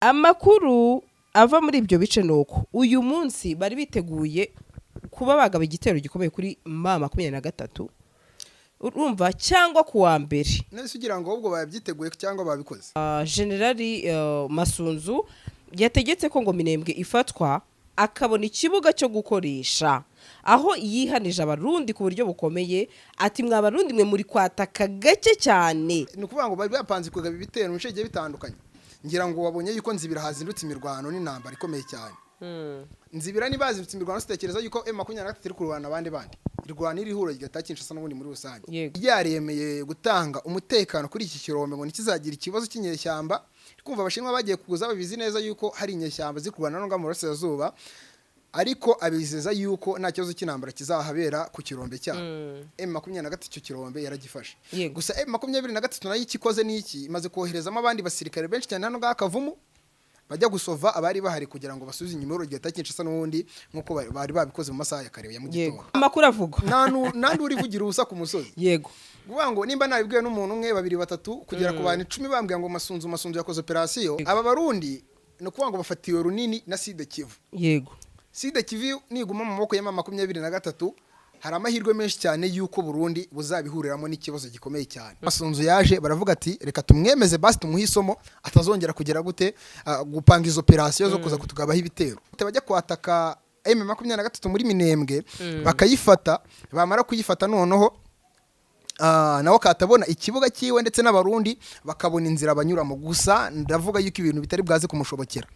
Amakuru ava muri ibyo bice ni uko uyu munsi bari biteguye kuba bagaba igitero gikomeye kuri M23, urumva, cyangwa ku wa mbere. Nese ugira ngo ahubwo babyiteguye cyangwa babikoze? Generali Masunzu yategetse ko ngo Minembwe ifatwa, akabona ikibuga cyo gukoresha, aho yihanije Abarundi ku buryo bukomeye, ati: "Mwa Barundi mwe, muri kwataka gake cyane." Ni ukuvuga ngo bari bapanze kugaba ibitero mu bice bigiye bitandukanye. Ngira ngo wabonye yuko Nzibira hazindutse imirwano n'intambara ikomeye cyane. Nzibira niba hazindutse imirwano, sitekereza yuko M23 iri kurwana abandi bandi, irwana iri huro rigata Kinshasa n'ubundi muri rusange. Yaremeye gutanga umutekano kuri iki kirombe ngo ntikizagira ikibazo cy'inyeshyamba. Kumva Abashinwa bagiye kuza babizi neza yuko hari inyeshyamba ziri kurwana no mu burasirazuba, ariko abizeza yuko nta kibazo cy'intambara kizahabera ku kirombe cyabo. M23 icyo kirombe yaragifashe. Gusa M23 nayo ikikoze n'iki? Imaze koherezamo abandi basirikare benshi cyane hano ngaha Kavumu, bajya gusova abari bahari kugira ngo basubize inyuma urugero Kinshasa n'ubundi nk'uko bari babikoze mu masaha ya kare ya mu gitondo. Amakuru avugwa. Nta n'uri urivugira ubusa ku musozi. Kuvuga ngo nimba nabibwiwe n'umuntu umwe, babiri, batatu, kugera ku bantu 10, bambwira ngo Masunzu yakoze operasiyo, aba Barundi ni ukuvuga ngo bafatiwe runini na Sud Kivu. Sud Kivu niguma mu maboko ya M23, hari amahirwe menshi cyane y'uko Burundi buzabihuriramo n'ikibazo gikomeye cyane. Masunzu yaje, baravuga ati: "Reka tumwemeze basi, tumuhe isomo atazongera kugera gute gupanga izo operasiyo zo kuza kutugabaho ibitero." Bajya kwataka M23 muri Minembwe, bakayifata. Bamara kuyifata, noneho nawe katabona ikibuga cyiwe, ndetse n'Abarundi bakabona inzira banyuramo. Gusa ndavuga yuko ibintu bitari bwaze kumushobokera.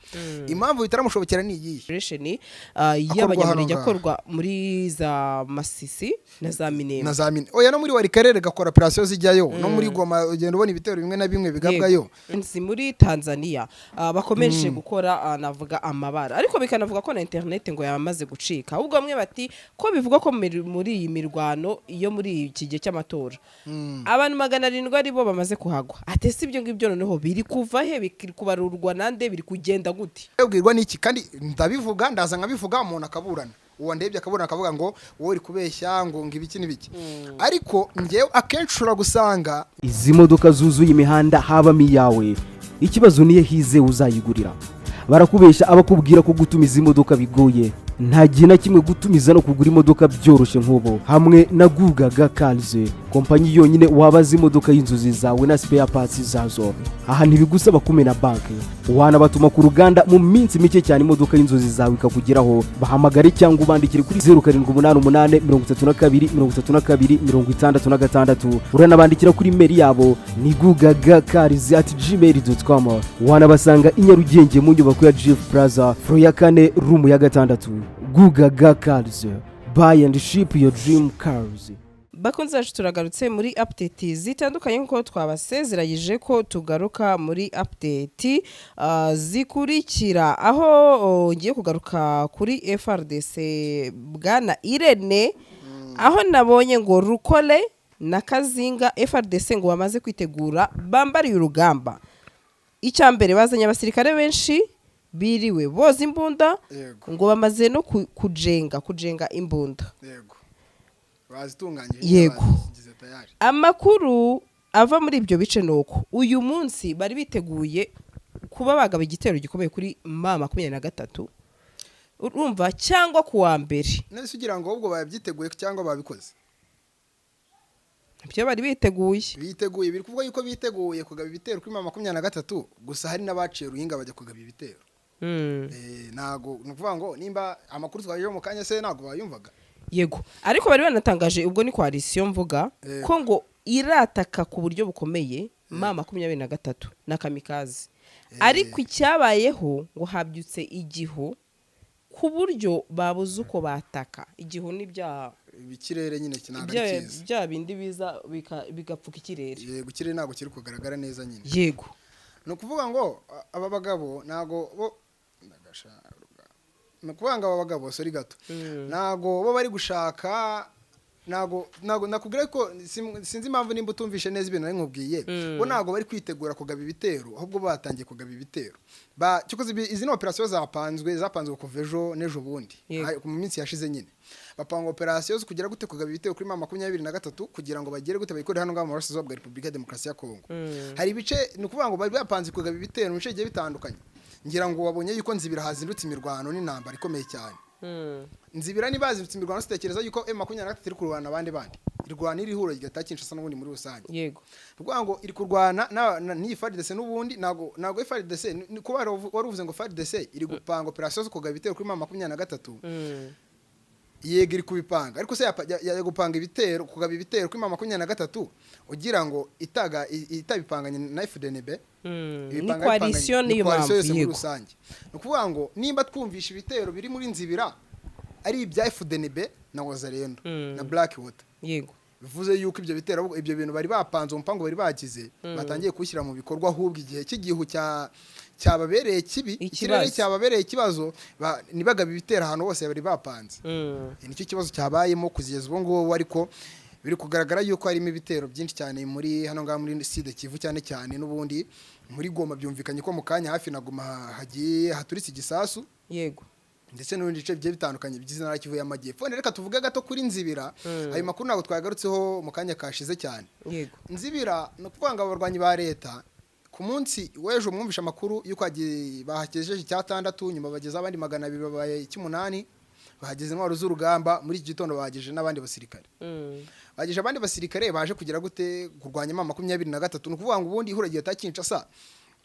Impamvu bitaramushobokera ni iyihe? Operation y'Abanyamurenge hano ngaha. Akorwa muri za Masisi na za Minembwe. Na za mine, oya, no muri Warikarere gakora operasiyo zijyayo, no muri Goma ugenda ubona ibitero bimwe na bimwe bigabwayo. Nzi muri Tanzania bakomeje gukora, navuga amabara, ariko bikanavuga ko na internet ngo yamaze gucika. Ahubwo bamwe bati ko bivugwa ko muri iyi mirwano iyo muri iki gihe cy'amatora abantu 700 aribo bamaze kuhagwa, ate si ibyo ngibyo? Noneho biri kuva he? Biri kubarurwa nande? Biri kugenda gute? Ubwirwa n'iki? Kandi ndabivuga, ndaza nkabivuga, umuntu akaburana, uwo ndebye akaburana, akavuga ngo wowe uri kubeshya, ngo ibiki n'ibiki. Ariko njyewe akenshi ushobora gusanga Izi modoka zuzuye imihanda habamo iyawe? Ikibazo niyo hize uzayigurira. Barakubeshya abakubwira ko gutumiza imodoka bigoye. Nta gihe na kimwe gutumiza no kugura imodoka byoroshye nk'ubu hamwe na Gugaga Cars, kompanyi yonyine wabaza imodoka y'inzozi zawe na spare parts zazo. Aha ntibigusaba kumena banki, wanabatuma ku ruganda, mu minsi mike cyane imodoka y'inzozi zawe ikakugeraho. Bahamagare cyangwa ubandikire kuri 0788 32 32 66. Uranabandikira kuri email yabo ni gugagacars@gmail.com. Wanabasanga i Nyarugenge mu nyubako ya GF Plaza, floor ya kane, room ya gatandatu. Gugaga Cars, buy and ship your dream cars. Bakunzi bacu, turagarutse muri update zitandukanye nk'uko twabasezeranyije ko tugaruka muri update zikurikira, aho ngiye kugaruka kuri FARDC, bwana Irene, aho nabonye ngo Rukole na Kazinga, FARDC ngo bamaze kwitegura, bambariye urugamba. Icya mbere, bazanye abasirikare benshi biriwe boza imbunda. Ngo bamaze no kujenga imbunda. Yego, bazitunganyije. Bazigize tayari. Amakuru ava muri ibyo bice ni uko uyu munsi bari biteguye kuba bagaba igitero gikomeye kuri M23, urumva, cyangwa ku wa mbere. Nese ugira ngo ahubwo babyiteguye cyangwa babikoze? Ibyo bari biteguye. Biteguye, biri kuvuga yuko biteguye kugaba ibitero kuri M23. Gusa hari n'abaciye ruhinga bajya kugaba ibitero. Ntago ni ukuvuga ngo nimba amakuru twaje mu kanya se ntago bayumvaga. Yego, ariko bari banatangaje, ubwo ni coalition mvuga, ko ngo irataka ku buryo bukomeye M23 na kamikaze, ariko icyabayeho ngo habyutse igihu ku buryo babuze uko bataka. Igihu ni bya Ikirere nyine ntabwo ari cyiza. Bya bindi biza bigapfuka ikirere. Yego, ikirere ntabwo kiri kugaragara neza nyine. Ni ukuvuga ngo aba bagabo ntago bo ni ukuvuga ngo aba bagabo, sorry gato, ntago bo bari gushaka, ntago nakubwira ko sinzi impamvu nimba utumvishe neza ibintu nari nkubwiye. Bo ntago bari kwitegura kugaba ibitero, ahubwo batangiye kugaba ibitero. Cyokoze izi ni operasiyo zapanzwe kuva ejo n'ejo bundi. Mu minsi yashize nyine bapanga operasiyo zo kugira gute? Kugaba ibitero kuri M23, kugira ngo bagere gute? Bayikorere hano ngaha mu burasirazuba bwa Repubulika ya Demokarasi ya Kongo. Hari ibice, ni ukuvuga ngo bari bapanze kugaba ibitero mu bice bigiye bitandukanye. Ngira ngo wabonye yuko Nzibira hazindutse imirwano n'intambara ikomeye cyane. Nzibira niba hazindutse imirwano, sitekereza yuko M23 iri kurwana abandi bandi, irwana iri huro rigata Kinshasa n'ubundi muri rusange. Ukuvuga ngo iri kurwana n'iyi FARDC n'ubundi. Ntago FARDC kuba wari uvuze ngo FARDC iri gupanga operation zo kugaba ibitero kuri M23. Yego, iri kubipanga, ariko se ya gupanga ibitero, kugaba ibitero kuri M23, ugira ngo itaga itabipanganye na FDNB? Ni Ibipanga coalition, ni niyo coalition mpamvu yose muri rusange. Ni ukuvuga ngo nimba twumvisha ibitero biri muri Nzibira ari ibya FDNB na Wazalendo na Black Water, bivuze yuko ibyo bitero, ahubwo ibyo bintu bari bapanze, umupango bari bagize, batangiye kuwushyira mu bikorwa, ahubwo igihe cy'igihu cyababereye kibi, ikirere Ikibazo. cyababereye ikibazo, ntibagabe ibitero ahantu hose bari bapanze. Nicyo kibazo cyabayemo kugeza ubu ngubu, ariko biri kugaragara yuko harimo ibitero byinshi cyane muri hano ngaha muri Sud Kivu, cyane cyane n'ubundi muri Goma. Byumvikanye ko mu kanya hafi na Goma hagiye haturitse igisasu, ndetse n'ibindi bice bigiye bitandukanye bigize intara Kivu y'Amajyepfo. Wenda reka tuvuge gato kuri Nzibira. Ayo makuru ntabwo twagarutseho mu kanya kashize cyane. Nzibira, ni ukuvuga ngo abarwanyi ba leta ku munsi w'ejo mwumvishe amakuru y'uko bahagejeje icyatandatu, nyuma bageze abandi 200, babaye icy'umunani, bahageze intwaro z'urugamba. Muri iki gitondo bahagejeje n'abandi basirikare. Bagejeje abandi basirikare baje kugira gute? Kurwanya M23. Ni ukuvuga ngo ubundi ihuriro rya Kinshasa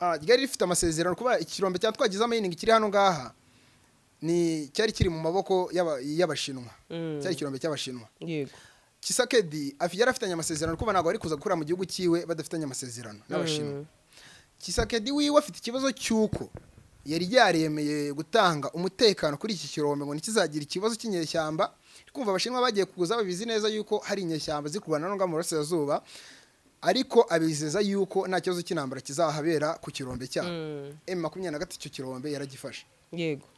ryari rifite amasezerano, kuba ikirombe cya Twagize Mining kiri hano ngaha ni cyari kiri mu maboko y'Abashinwa. Cyari ikirombe cy'Abashinwa. Tshisekedi yari afitanye amasezerano, kuba ntabwo bari kuza gukora mu gihugu cyiwe badafitanye amasezerano n'Abashinwa. Tshisekedi wiwe afite ikibazo cy'uko yari yaremeye gutanga umutekano kuri iki kirombe ngo ntikizagira ikibazo cy'inyeshyamba. Kumva Abashinwa bagiye kuza babizi neza yuko hari inyeshyamba ziri kurwana no ngaha mu burasirazuba, ariko abizeza yuko nta kibazo cy'intambara kizahabera ku kirombe cyabo. M23 icyo kirombe yaragifashe.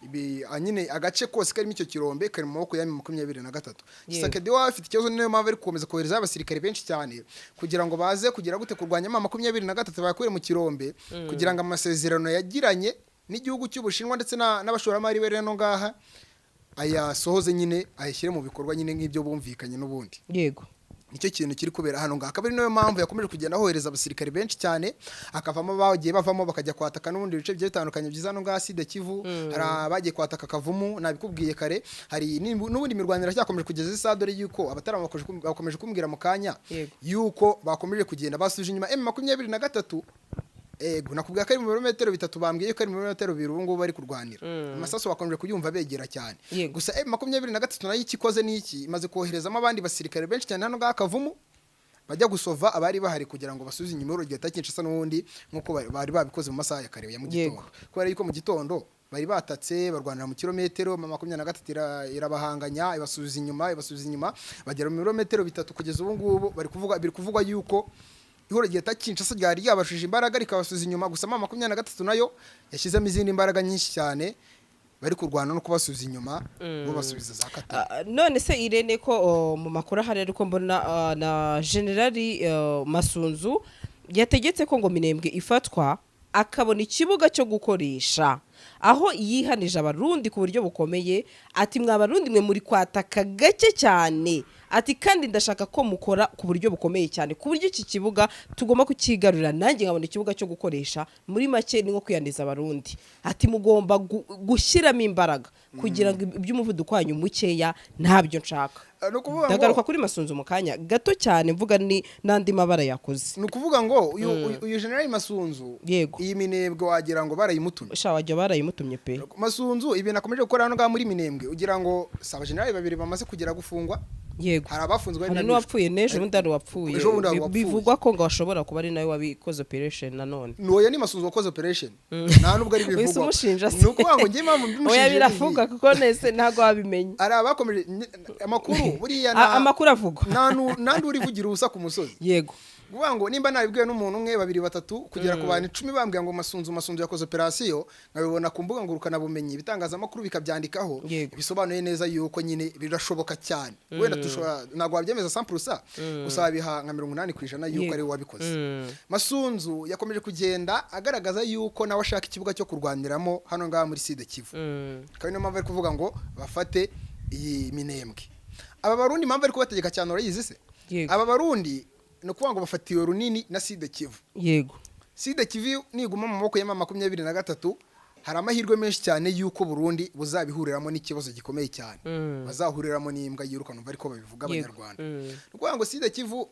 Ibi nyine agace kose karimo icyo kirombe kari mu maboko ya M23. Tshisekedi we afite ikibazo, niyo mpamvu ari gukomeza kohereza abasirikare benshi cyane kugira ngo baze kugira gute? Kurwanya M23, bakure mu kirombe, kugira ngo amasezerano yagiranye n'igihugu cy'Ubushinwa ndetse n'abashoramari bari hano ngaha ayasohoze nyine, ayashyire mu bikorwa nyine nk'ibyo bumvikanye n'ubundi. Nicyo kintu kiri kubera hano ngaha, akaba ari nayo mpamvu yakomeje kugenda ahohereza abasirikare benshi cyane, akavamo bagiye bavamo bakajya kwataka n'ubundi bice bigiye bitandukanye byiza hano ngaha Sud Kivu. Hari abagiye kwataka Kavumu, nabikubwiye kare. Hari n'ubundi mirwano iracyakomeje kugeza isaha, dore yuko abataramu bakomeje kumbwira mu kanya yuko bakomeje kugenda basubije inyuma M23. Ego, nakubwiye ko ari mu birometero 3, bambwiye ko ari mu birometero 2 ubu ngubu bari kurwanira. Amasasu bakomeje kuyumva begera cyane. Gusa M23 nayo ikikoze ni iki? Imaze koherezamo abandi basirikare benshi cyane hano ngaha Kavumu, bajya gusova abari bahari kugira ngo basubize inyuma urugero Kinshasa n'ubundi nk'uko bari babikoze mu masaha ya kare ya mu gitondo, kubera yuko mu gitondo bari batatse, barwanira mu kilometero, 23 irabahanganya, ibasubiza inyuma, ibasubiza inyuma, bagera mu birometero 3. Kugeza ubu ngubu bari kuvuga, biri kuvugwa yuko ihuriro rya Kinshasa ryari ryabashije imbaraga rikabasubiza inyuma. Gusa M23 nayo yashyizemo izindi mbaraga nyinshi cyane, bari kurwana no kubasubiza inyuma, bo basubiza za Katana. None se Irene, ko mu makuru ahari, ariko mbona na Generali Masunzu yategetse ko ngo Minembwe ifatwa, akabona ikibuga cyo gukoresha, aho yihanije Abarundi ku buryo bukomeye, ati: "Mwa Barundi mwe, muri kwataka gake cyane," ati: "kandi ndashaka ko mukora ku buryo bukomeye cyane, ku buryo iki kibuga tugomba kukigarurira, nanjye nkabona ikibuga cyo gukoresha." Muri make ni nko kwiyaniza Abarundi, ati: "Mugomba gushyiramo imbaraga kugira ngo iby'umuvuduko wanyu mukeya ntabyo nshaka." Ni ukuvuga ngo Ndagaruka kuri Masunzu mu kanya gato cyane, mvuga ni n'andi mabara yakoze. Ni ukuvuga ngo uyu General Masunzu, iyi Minembwe wagira ngo barayimutumye. Sha, wajya barayimutumye pe. Masunzu ibintu akomeje gukora hano ngaha muri Minembwe, ugira ngo si abajenerali babiri bamaze kugera gufungwa? Hari abafunzwe, hari Hari n'abishwe. n'uwapfuye n'ejo bundi, hari uwapfuye. Ejo bundi hari uwapfuye. Bivugwa ko ngo ashobora kuba ari nawe wabikoze operation nanone. Nuoya ni Masunzu wakoze operation, nta nubwo ari Wese bivugwa. umushinja se? Ni ukuvuga ngo njye impamvu Oya, mbimushinje ni biravuga iyi. kuko nese ntabwo wabimenya. Hari abakomeje amakuru buriya Amakuru avugwa. Nta nduru ivugira ubusa ku musozi. Kuvuga ngo nimba nabibwiwe n'umuntu umwe, babiri, batatu, kugera ku bantu 10 bambwira ngo Masunzu yakoze operation, nkabibona ku mbuga ngurukanabumenyi, ibitangazamakuru bikabyandikaho, bisobanuye neza yuko nyine birashoboka cyane. Wenda tushobora, ntabwo wabyemeza 100%, gusa wabiha nka 80% yuko ari we wabikoze. Masunzu yakomeje kugenda agaragaza yuko nawe ashaka ikibuga cyo kurwaniramo hano ngaha muri Sud Kivu, akaba niyo mpamvu ari kuvuga ngo bafate iyi Minembwe. Aba Barundi impamvu ari kubategeka cyane urayizi se? Yego. Aba Barundi, ni ukuvuga ngo bafatiwe runini na Sud Kivu. Sud Kivu niguma mu maboko ya M23. Hari amahirwe menshi cyane y'uko Burundi buzabihuriramo n'ikibazo gikomeye cyane, bazahuriramo n'imbwa yiruka, numva ariko babivuga Abanyarwanda. Ni ukuvuga ngo Sud Kivu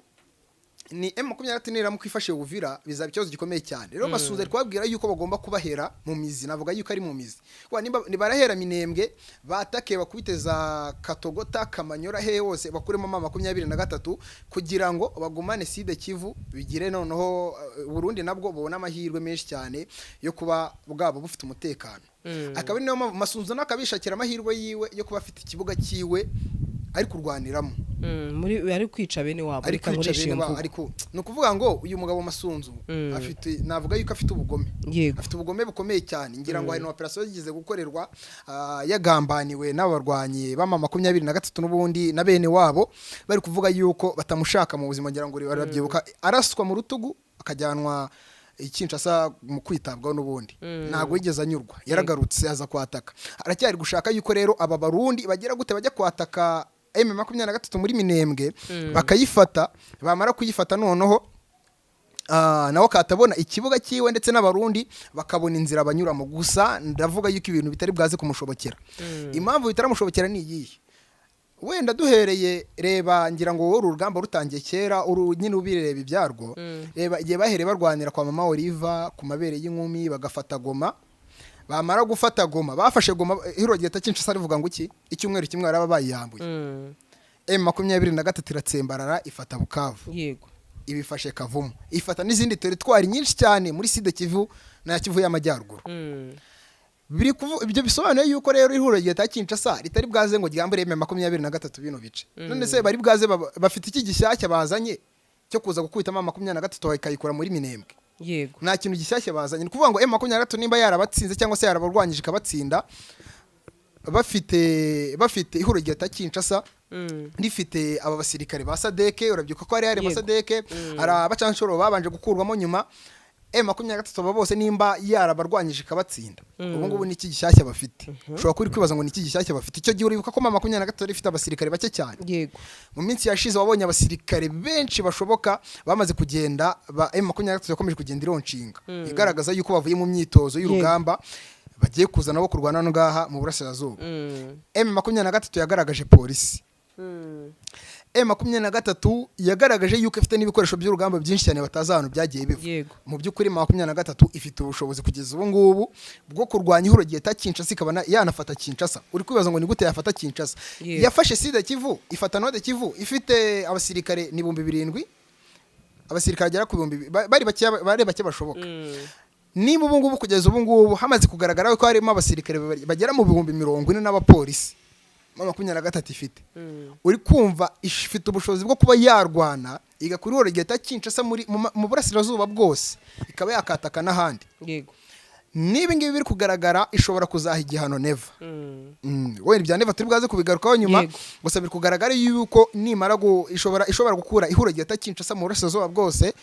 ni M23 niramuka ifashe Uvira, bizaba ikibazo gikomeye cyane. Rero Masunzu ari kubabwira yuko bagomba kubahera mu mizi, navuga yuko ari mu mizi. Kuba nimba nibarahera Minembwe, batake, bakubite za Katogota, Kamanyora, he hose, bakuremo M23 kugira ngo bagumane Sud Kivu, bigire noneho Burundi nabwo bubona amahirwe menshi cyane yo kuba bwabo bufite umutekano. Akaba ari niyo mpamvu Masunzu nakabishakira amahirwe yiwe yo kuba afite ikibuga cyiwe ari kurwaniramo. Muri ari kwica bene wabo. Ari Reka kwica nkoreshe bene iyo wabo. mvugo. Ariko ni ukuvuga ngo uyu mugabo Masunzu afite, navuga yuko afite ubugome. Afite ubugome bukomeye cyane. Ngira ngo hari na operasiyo yigeze gukorerwa, yagambaniwe n'abarwanyi b'ama 23 n'ubundi na bene wabo, bari kuvuga yuko batamushaka mu buzima. Ngira ngo barabyibuka, araswa mu rutugu akajyanwa i Kinshasa mu kwitabwaho n'ubundi ntabwo yigeze anyurwa, yaragarutse aza kwataka. Aracyari gushaka yuko rero aba Barundi bagira gute, bajya kwataka M23 muri Minembwe bakayifata. Bamara kuyifata noneho nawe katabona ikibuga cyiwe, ndetse n'Abarundi bakabona inzira banyuramo. Gusa ndavuga yuko ibintu bitari bwaze kumushobokera. Impamvu bitaramushobokera ni iyihe? Wenda duhereye, reba, ngira ngo wowe uru rugamba rutangiye kera, uru nyine ubireba ibyarwo. Reba igihe bahereye barwanira kwa Mama Oliva ku mabere y'inkumi, bagafata Goma. Bamara gufata Goma, bafashe Goma, hiro gihita Kinshasa rivuga ngo iki, icyumweru kimwe baraba bayiyambuye. M23 iratsembarara, ifata Bukavu, ibifashe Kavumu, ifata n'izindi teritwari nyinshi cyane muri Sud Kivu na Kivu y'Amajyaruguru. Ibyo bisobanuye yuko rero ihuriro rya Kinshasa ritari bwaze ngo ryambure M23 bino bice. None se bari bwaze bafite iki gishyashya bazanye cyo kuza gukubitamo 23 bakayikura muri Minembwe? Nta kintu gishyashya bazanye. Ni ukuvuga ngo M23 nimba yarabatsinze cyangwa se yarabarwanyije ikabatsinda, bafite ihuriro rya Kinshasa rifite aba basirikare ba SADC, urabyuka ko hari SADC, hari abacanshuro babanje gukurwamo nyuma. M23 aba bose nimba yarabarwanyije ikabatsinda, ubu ngubu ni iki gishyashya bafite? Ushobora kuba uri kwibaza ngo ni iki gishyashya bafite. Icyo gihe uribuka ko M23 yari ifite abasirikare bake cyane. Mu minsi yashize wabonye abasirikare benshi bashoboka bamaze kugenda ba M23 yakomeje kugenda ironshinga, igaragaza yuko bavuye mu myitozo y'urugamba, bagiye kuza nabo kurwana no ngaha mu burasirazuba. M23 yagaragaje polisi. M23 yagaragaje yuko ifite n'ibikoresho by'urugamba byinshi cyane batazi ahantu byagiye biva. Mu by'ukuri 23 ifite ubushobozi kugeza ubu ngubu bwo kurwanya ihuriro rya Kinshasa, ikaba yanafata Kinshasa. Uri kwibaza ngo ni gute yafata Kinshasa? Yafashe Sud Kivu, ifata Nord Kivu, ifite abasirikare ni 7,000, abasirikare bagera ku bihumbi bari bake bashoboka. Niba ubu ngubu, kugeza ubu ngubu, hamaze kugaragara ko harimo abasirikare bagera mu 40,000 n'abapolisi 23 ifite, uri kumva ifite ubushobozi bwo kuba yarwana igakura ihuriro rya Kinshasa muri mu burasirazuba bwose, ikaba yakataka n'ahandi. Niba ngibi biri kugaragara, ishobora kuzaha igihano Neva. Wenda ibya Neva turi bwaze kubigarukaho nyuma. Gusa biri kugaragara yuko nimara ishobora gukura ihuriro rya Kinshasa mu burasirazuba bwose,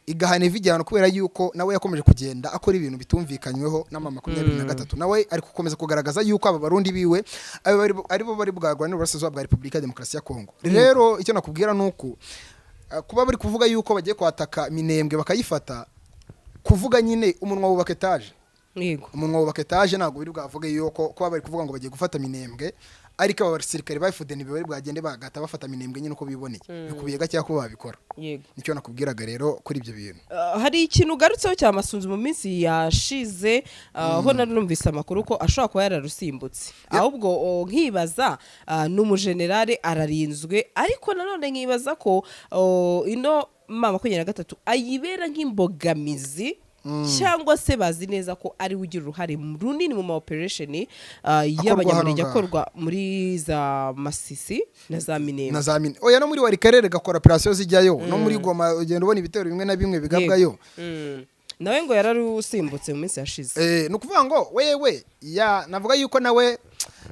igaha Neva igihano, kubera yuko nawe yakomeje kugenda akora ibintu bitumvikanyweho n'ama 23. Nawe ari gukomeza kugaragaza yuko aba Barundi biwe aribo bari bwarwanira uburasirazuba bwa Repubulika ya Demokarasi ya Kongo. Rero icyo nakubwira ni uku, kuba bari kuvuga yuko bagiye kwataka Minembwe bakayifata, kuvuga nyine umunwa wubaka etaje. Umunwa wubaka etaje. Ntabwo biri bwavuge yuko kuba bari kuvuga ngo bagiye gufata Minembwe, ariko aba basirikare ba FDN bari bwagende bagahita bafata Minembwe nyine uko biboneye, bikubiye gakeya ko babikora. Nicyo nakubwiraga rero kuri ibyo bintu. Hari ikintu ugarutseho cya Masunzu mu minsi yashize, aho nari numvise amakuru ko ashobora kuba yararusimbutse. Ahubwo nkibaza, ni umujenerale, ararinzwe, ariko nanone nkibaza ko ino M23 ayibera nk'imbogamizi, cyangwa se bazi neza ko ari we ugira uruhare runini mu ma operation y'Abanyamurenge hano ngaha. akorwa muri za Masisi na za Minembwe. Na za mine, oya, no muri Warikarere gakora operation zijyayo, no muri Goma ugenda ubona ibitero bimwe na bimwe bigabwayo. Nawe ngo yararusimbutse mu minsi yashize. Ni ukuvuga ngo wewe ya navuga yuko nawe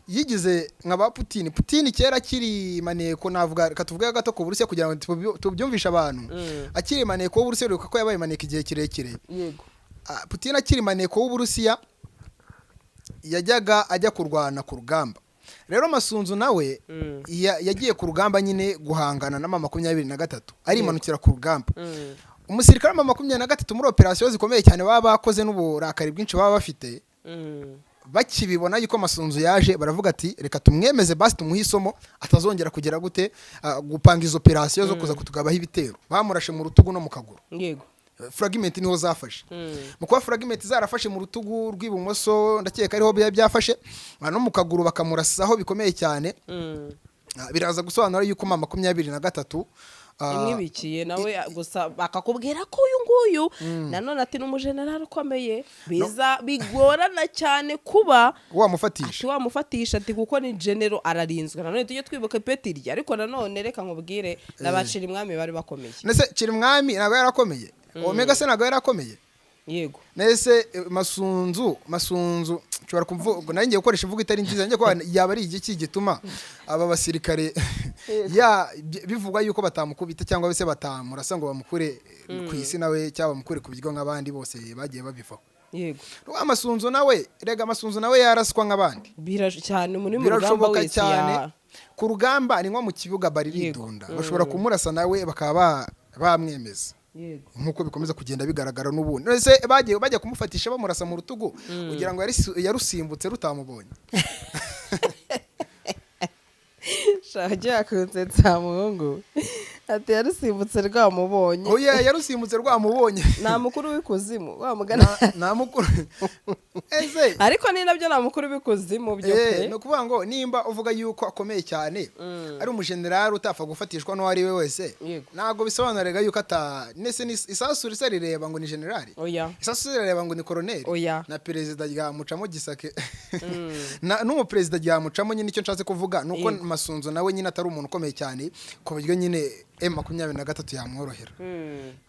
yigize nka ba Putin. Putin kera akiri maneko, navuga reka tuvuge gato ku Burusiya kugira ngo tubyumvishe abantu. Akiri maneko w'Uburusiya, uribuka ko yabaye maneko igihe kirekire. Putin akiri maneko w'Uburusiya yajyaga ajya kurwana ku rugamba. Rero Masunzu nawe yagiye ku rugamba nyine guhangana na 23, arimanukira ku rugamba. Umusirikare wa 23 muri operasiyo zikomeye cyane baba bakoze n'uburakari bwinshi baba bafite. Bakibibona yuko Masunzu yaje, baravuga ati: "Reka tumwemeze basi, tumuhe isomo, atazongera kugera gute gupanga izo operasiyo zo kuza kutugabaho ibitero." Bamurashe mu rutugu no mu kaguru. Fragment niho zafashe. Mu kuba fragment zarafashe mu rutugu rw'ibumoso, ndakeka ariho byaba byafashe, no mu kaguru bakamurasaho bikomeye cyane. Biraza gusobanura yuko M23 imwibikiye nawe gusa, bakakubwira ko uyu nguyu nanone ati ni umujenerali ukomeye, biza bigorana cyane kuba wamufatisha. Ati wamufatisha, ati kuko ni general, ararinzwe. Nanone tujye twibuka ipeti rye, ariko nanone reka nkubwire, n'abacira imwami bari bakomeye. Nese Kirimwami ntabwo yarakomeye? Omega se ntabwo yarakomeye? Yego. Nese Masunzu nshobora kuvuga, nari ngiye gukoresha imvugo itari nziza, ngiye kuvuga yaba ari igiki gituma aba basirikare ya bivugwa yuko batamukubita cyangwa se batamurasa ngo bamukure ku isi nawe, cyangwa bamukure ku bigo nk'abandi bose bagiye babivaho? Amasunzu nawe rega, Amasunzu nawe yaraswa nk'abandi. Cyane, muri mu rugamba Birashoboka wese cyane. Ku rugamba ni nko mu kibuga, bariridunda, bashobora kumurasa nawe bakaba bamwemeza nk'uko bikomeza kugenda bigaragara n'ubundi. None se bagiye bajya kumufatisha bamurasa mu rutugu, kugira ngo yarusimbutse rutamubonye? Shaka yakunsetsa muhungu, ati yarusimbutse rwamubonye. Oya, yarusimbutse rwamubonye. Nta mukuru w'ikuzimu wa mugana. Nta mukuru ese. Ariko ni nabyo, nta mukuru w'ikuzimu byo pe. Ni ukuvuga ngo nimba uvuga yuko akomeye cyane, ari umujenerali utapfa gufatishwa n'uwo ari we wese, ntabwo bisobanura yuko ata nese ni isasu risa rireba ngo ni generali? Oya. Isasu rirareba ngo ni koroneri? Oya. Na perezida ryamucamo gisake, n'umuperezida ryamucamo nyine. Icyo nshatse kuvuga ni uko Masunzu nawe nyine atari umuntu ukomeye cyane ku buryo nyine M23 yamworohera.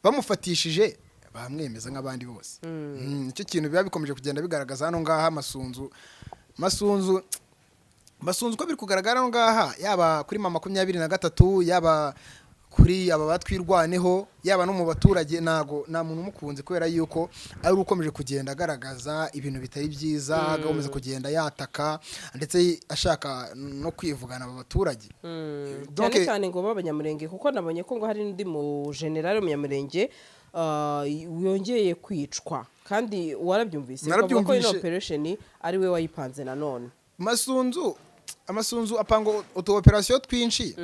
Bamufatishije bamwemeza nk'abandi bose. Nicyo kintu biba bikomeje kugenda bigaragaza hano ngaha. Masunzu uko biri kugaragara hano ngaha, yaba kuri M23, yaba kuri aba batwirwaneho, yaba no mu baturage, ntago nta muntu umukunze, kubera yuko ari ukomeje kugenda agaragaza ibintu bitari byiza, agakomeza kugenda yataka ndetse ashaka no kwivugana aba baturage. Donc- Cyane cyane ngo b'Abanyamurenge, kuko nabonye ko ngo hari n'undi mu generali w'Umunyamurenge yongeye kwicwa, kandi warabyumvise, bavuga ko ino Narabyumvishe. operation ari we wayipanze nanone. Masunzu apanga utu operasiyo twinshi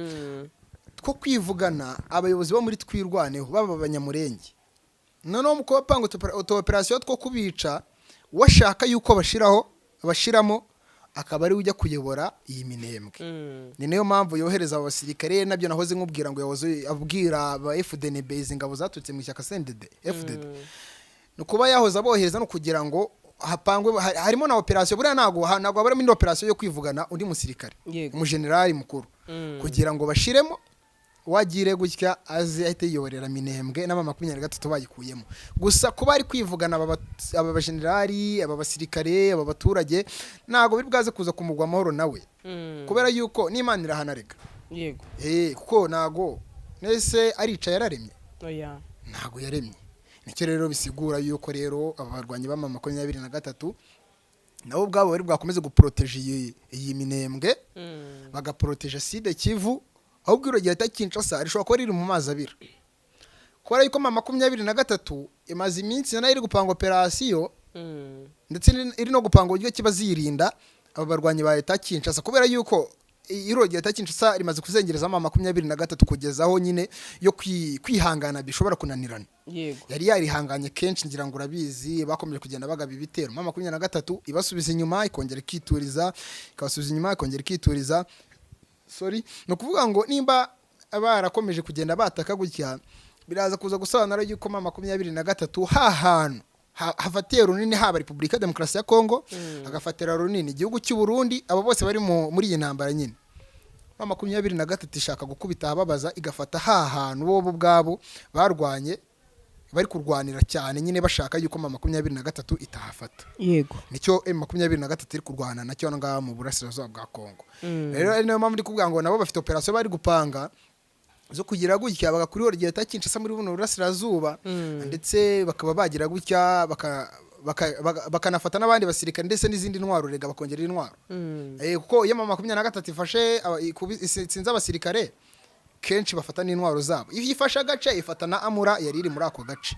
two kwivugana abayobozi bo muri Twirwaneho, baba Abanyamurenge. Noneho mu kuba apanga utu operasiyo two kubica, washaka yuko bashiraho bashiramo, akaba ari we ujya kuyobora iyi Minembwe. Ni nayo mpamvu yohereza aba basirikare. Nabyo nahoze nkubwira ngo yahoze abwira aba FDNB, izi ngabo zaturutse mu ishyaka CNDD FDD, ni ukuba yahoze abohereza no kugira ngo hapangwe harimo na operasiyo. Buriya ntabwo habarimo indi operasiyo yo kwivugana undi musirikare, umujenerali mukuru, kugira ngo bashiremo wagire gutya aze ahite yiyoborera Minembwe n'aba 23 bayikuyemo. Gusa kuba ari kwivugana aba bajenerali, aba basirikare, aba baturage, ntabwo biri bwaze kuza kumugwa amahoro nawe, kubera yuko n'Imana irahanarega. Kuko ntago nese aricaye yararemye? Oya. Ntago yaremye. Nicyo rero bisigura yuko rero aba barwanyi ba 23 nabo ubwabo bari bwakomeze guporoteje iyi Minembwe, bagaporoteje Sud Kivu. Ahubwo iro gihe Kinshasa rishobora kuba riri mu mazi abira, kubera yuko M23 imaze iminsi nayo iri gupanga operasiyo, ndetse iri no gupanga uburyo kiba zirinda aba barwanyi ba leta Kinshasa, kubera yuko iro leta Kinshasa rimaze kuzengereza M23 kugeza aho nyine yo kwihangana bishobora kunanirana. Yari yarihanganye kenshi, ngira ngo urabizi, bakomeje kugenda bagaba ibitero, M23 ibasubiza inyuma, ikongera ikituriza, ikabasubiza inyuma, ikongera ikituriza. Sorry, ni ukuvuga ngo nimba barakomeje kugenda bataka gutya, biraza kuza gusobanura yuko M23 ha hantu hafatiye runini, haba Repubulika ya Demokarasi ya Kongo, hagafatira runini igihugu cy'u Burundi, abo bose bari muri iyi ntambara nyine. M23 ishaka gukubita ahababaza, igafata ha hantu bo ubwabo barwanye, bari kurwanira cyane nyine, bashaka yuko M23 itahafata. Nicyo M23 iri kurwana nacyo hano ngaha mu burasirazuba bwa Kongo. Rero ari nayo mpamvu ndi kuvuga ngo nabo bafite operasiyo bari gupanga zo kugira gutya bagakuriho leta Kinshasa muri buno burasirazuba, ndetse bakaba bagira gutya bakanafata n'abandi basirikare ndetse n'izindi ntwaro, rega bakongera intwaro. Kuko iyo M23 ifashe itsinze abasirikare kenshi, Kenshi bafata n'intwaro zabo. Iyo ifashe agace, ifata na amura yari iri muri ako gace.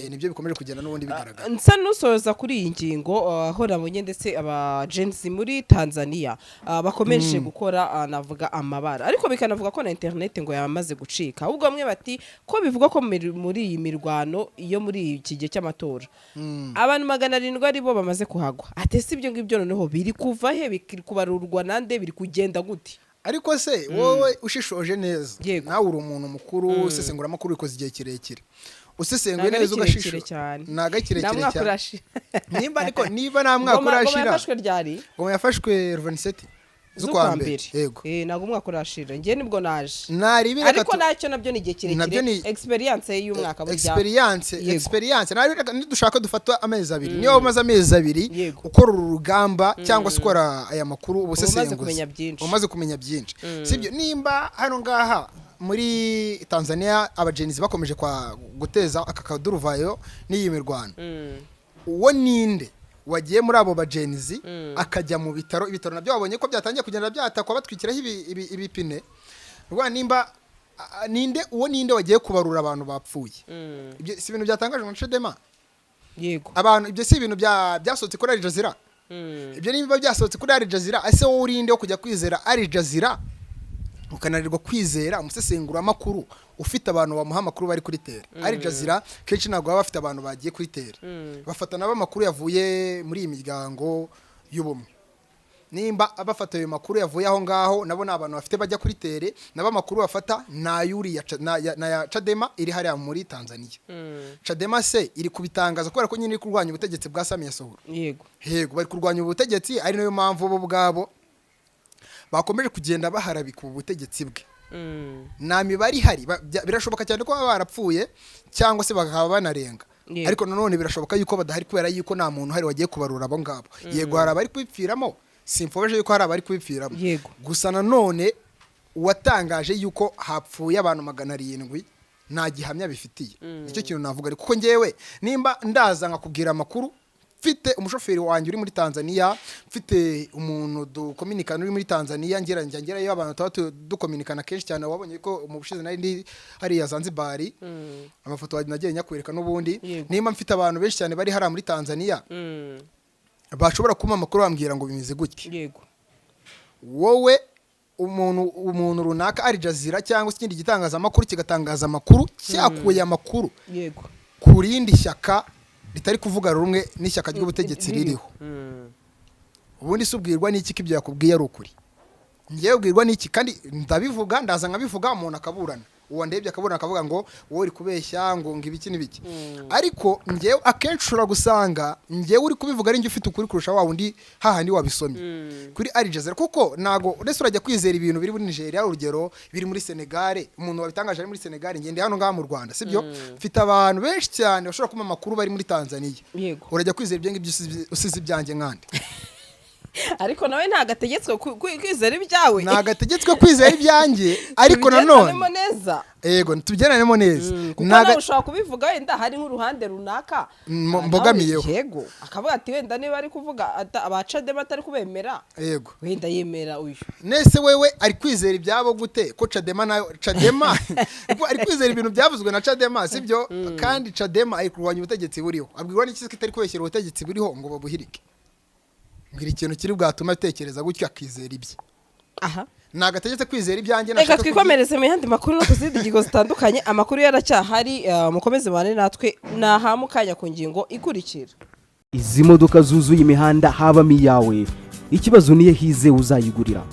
Nibyo bikomeje kugenda n'ubundi bigaragara. Nsa n'usoza kuri iyi ngingo, aho nabonye ndetse aba Gen Z muri Tanzania bakomeje gukora, navuga amabara, ariko bikanavuga ko na internet ngo yamaze gucika. Ahubwo bamwe bati ko bivugwa ko muri iyi mirwano iyo muri iki gihe cy'amatora abantu 700 ari bo bamaze kuhagwa. Ate si ibyo ngibyo noneho biri kuva he? Biri kubarurwa nande? Biri kugenda gute? Ariko se wowe ushishoje neza, nawe uri umuntu mukuru, usesenguramakuru ubikoze igihe kirekire, usesenguye Ntabwo ari neza kirekire ugashisho cyane. Ntabwo ari Nta kirekire mwaka cyane. urashira. Nimba ariko niba nta mwaka Goma urashira. yafashwe ryari? Goma yafashwe 27 z'ukwa mbere, yego. Ntabwo umwaka urashira, njye nibwo naje. Naribi reka Ariko nacyo nabyo ni igihe Nabyo kirekire. ni Experience y'umwaka burya. Experience. Experience naribi, reka nidushaka dufata amezi 2. Niba umaze amezi 2 ukora uru rugamba cyangwa se ukora aya makuru, ubusesenguzi, kumenya byinshi. Umaze kumenya byinshi, sibyo? Nimba hano ngaha muri Tanzania aba Gen Z bakomeje kwa guteza aka kaduruvayo n'iyi mirwano, uwo ninde wagiye muri abo ba Gen Z akajya mu bitaro? Ibitaro nabyo wabonye ko byatangiye kugenda byatakwa, batwikiraho ibipine. Rwa nimba ninde, uwo ninde wagiye kubarura abantu bapfuye? Ibyo si ibintu byatangajwe na Chadema? Yego. Abantu, ibyo si ibintu byasohotse kuri Al Jazeera? Ibyo niba byasohotse kuri Al Jazeera, ese wowe urinde wo kujya kwizera Al Jazeera ukananirwa kwizera umusesenguramakuru ufite abantu bamuha amakuru bari kuri terrain? Al Jazeera kenshi ntabwo baba bafite abantu bagiye kuri terrain, bafata nabo amakuru yavuye muri iyi miryango y'ubumwe. Nimba bafata ayo makuru yavuye aho ngaho, nabo ni abantu bafite bajya kuri terrain. Nabo amakuru bafata ni ay'uriya na ya Chadema iri hariya muri Tanzania. Chadema se iri kubitangaza kubera ko nyine iri kurwanya ubutegetsi bwa Samia Suluhu. Yego, bari kurwanya ubutegetsi, ari nayo mpamvu bo ubwabo bakomeje kugenda baharabika ubu butegetsi bwe. Nta mibare ihari. Birashoboka cyane ko baba barapfuye cyangwa se bakaba banarenga. Ariko nanone birashoboka yuko badahari kubera yuko nta muntu uhari wagiye kubarura abo ngabo. Yego, hari abari kubipfiramo, simfobeje yuko hari abari kubipfiramo. Gusa nanone uwatangaje yuko hapfuye abantu 700 nta gihamya bifitiye. Nicyo kintu navuga. Ariko kuko ngewe nimba ndaza nkakubwira amakuru, mfite umushoferi wanjye uri muri Tanzania, mfite umuntu dukominikana uri muri Tanzania, ngera njya ngerayo, abantu tuba dukominikana kenshi cyane. Wabonye ko mu bushize nari ndi hariya Zanzibar, amafoto nagiye nyakwereka n'ubundi. Nimba mfite abantu benshi cyane bari hariya muri Tanzania bashobora kumpa amakuru bambwira ngo bimeze gutya, wowe umuntu runaka Al Jazeera cyangwa se ikindi gitangazamakuru kigatangaza amakuru cyakuye amakuru ku rindi shyaka ritari kuvuga rumwe n'ishyaka ry'ubutegetsi ririho, ubundi se ubwirwa n'iki ko ibyo yakubwiye ari ukuri? Ngewe ubwirwa n'iki? Kandi ndabivuga, ndaza nkabivuga, umuntu akaburana, uwo ndebye akaburana, akavuga ngo wowe uri kubeshya, ngo ibiki n'ibiki. Ariko ngewe akenshi ushobora gusanga ngewe uri kubivuga ari njye ufite ukuri kurusha wa wundi hahandi wabisomye kuri Al Jazeera, kuko ntago uretse urajya kwizera ibintu biri muri Nigeria, urugero, biri muri Senegal, umuntu wabitangaje ari muri Senegal, ngende hano ngaha mu Rwanda, sibyo? Mfite abantu benshi cyane bashobora kumpa amakuru bari muri Tanzania. Urajya kwizera ibyo ngibyo usize ibyanjye nkande? Ariko nawe ntabwo ategetswe kwizera ibyawe. Ntabwo ategetswe kwizera ibyanjye, ariko nanone Tubigendanemo neza. Yego, tubigendanemo neza. Kuko nawe ushobora kubivuga wenda hari nk'uruhande runaka mbogamiyeho. Yego, akavuga ati wenda niba ari kuvuga aba Chadema atari kubemera, wenda yemera uyu. Nese wewe ari kwizera ibyabo gute ko Chadema nayo, Chadema kuko ari kwizera ibintu byavuzwe na Chadema, sibyo? Kandi Chadema ari kurwanya ubutegetsi buriho. Abwirwa n'iki ko itari kubeshyira ubutegetsi buriho ngo babuhirike? Mbwira ikintu kiri bwatuma atekereza gutyo akizera ibye. Aha. Ntabwo ategetse kwizera ibyanjye. Reka nashaka twikomereze mu yandi makuru no ku zindi ngingo zitandukanye. Amakuru yaracyahari, mukomeze mubane natwe. Naha mukanya ku ngingo ikurikira. Izi modoka zuzuye imihanda habamo iyawe? Ikibazo niyo hize uzayigurira.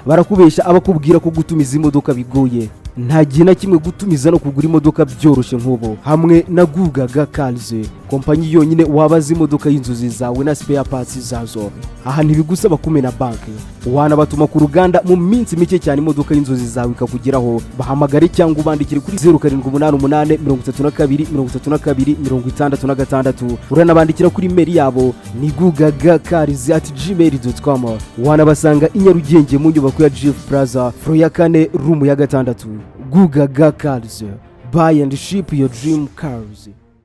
Barakubeshya abakubwira ko gutumiza imodoka bigoye. Nta gihe na kimwe gutumiza no kugura imodoka byoroshye nk'ubu hamwe na Gugaga Cars, kompanyi yonyine wabaza imodoka y'inzozi zawe na spare parts zazo. Aha ntibigusaba kumena banki, wanabatuma ku ruganda, mu minsi mike cyane imodoka y'inzozi zawe ikakugeraho. Bahamagare cyangwa ubandikire kuri 0788 32 32 66. Uranabandikira kuri email yabo ni gugagacars@gmail.com. Wanabasanga i Nyarugenge mu nyubako ya Jifu Plaza, floor ya kane, room ya gatandatu. Gugaga Cars, buy and ship your dream cars.